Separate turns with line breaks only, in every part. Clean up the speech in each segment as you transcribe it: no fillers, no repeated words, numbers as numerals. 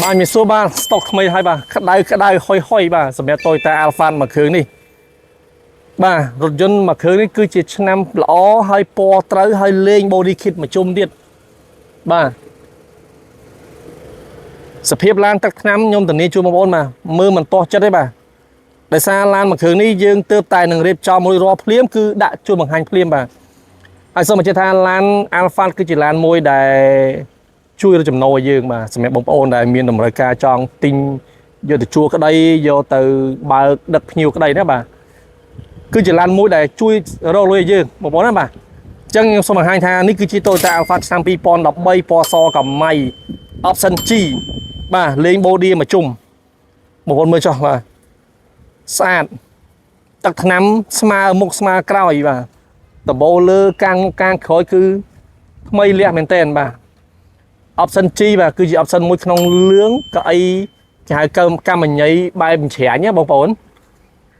បាទមានសួរបាទស្តុកថ្មីហើយបាទក្តៅក្តៅហុយហុយបាទសម្រាប់ Toyota Alphard មួយគ្រឿងនេះបាទរថយន្តមួយគ្រឿងនេះគឺជាឆ្នាំល្អហើយពណ៌ត្រូវហើយលេង body kit មួយជុំទៀតបាទសភាពឡានទឹកថ្នាំខ្ញុំធានាជូនបងប្អូនបាទមើលមិនទាស់ចិត្តទេបាទដោយសារឡានមួយគ្រឿងនេះយើងទើបតែនឹងរៀបចំរួចរាល់ភ្លាមគឺដាក់ជូនបង្ហាញភ្លាមបាទហើយសូមបញ្ជាក់ថាឡាន Alphard គឺជាឡានមួយដែល ជួយរកចំណូលឲ្យយើងបាទសម្រាប់បងប្អូនដែលមានតម្រូវការចង់ទិញយកទៅជួលក្តីយកទៅបើកដឹកភ្ញៀវក្តីណាបាទគឺជាឡានមួយដែលជួយរកលុយឲ្យយើងបងប្អូនណាបាទអញ្ចឹងខ្ញុំសូមបង្ហាញថានេះគឺជា Toyota Alphard ឆ្នាំ2013ពណ៌សកាម៉ៃ option G បាទលេង body មួយជុំបងប្អូនមើលចុះបាទស្អាតទឹកថ្នាំស្មើមុខស្មើក្រោយបាទដំបូលលើកាំងមុខកាំងក្រោយគឺថ្មីលះមែនតើបាទ option G បាទគឺជា option មួយក្នុងលឿងកៅអីគេហៅកើកម្មញីបែបច្រាញ់ណាបងប្អូន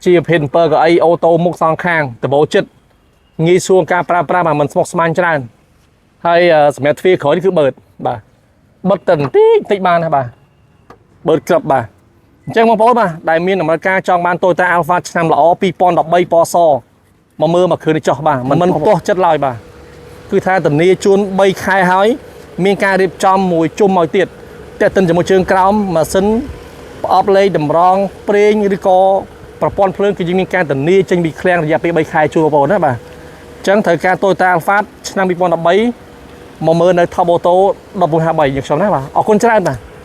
ជាប្រភេទ7កៅអីauto មុខសងខាងដបោចិត្តងាយស្រួលការប្រើប្រាស់បាទមិនស្មុគស្មាញច្រើនហើយសម្រាប់ទ្វារក្រោយនេះគឺបឺតបាទបិទតែបន្តិចបន្តិចបានណាបាទបឺតក្របបាទអញ្ចឹងបងប្អូនបាទដែលមានតម្រូវការចង់បាន Toyota Alphard ឆ្នាំល្អ2013ពណ៌សមកមើលមកគ្រឿងនេះចោះបាទមិនមិនទាស់ចិត្តឡើយបាទគឺថាធានាជូន3ខែហើយ មានការរៀបចំមួយជុំឲ្យទៀតតេតិនជាមួយជើងក្រោមម៉ាស៊ីនប្រអប់លេខតម្រងប្រេងឬក៏ប្រព័ន្ធភ្លើងគឺយើងមានការធានាចេញពីឃ្លាំងរយៈពេល3ខែជួលបងប្អូនណាបាទអញ្ចឹងត្រូវការ Toyota Alphard ឆ្នាំ2013មកមើលនៅ Top Auto 1153យើងខ្ញុំណាបាទអរគុណច្រើនបាទ។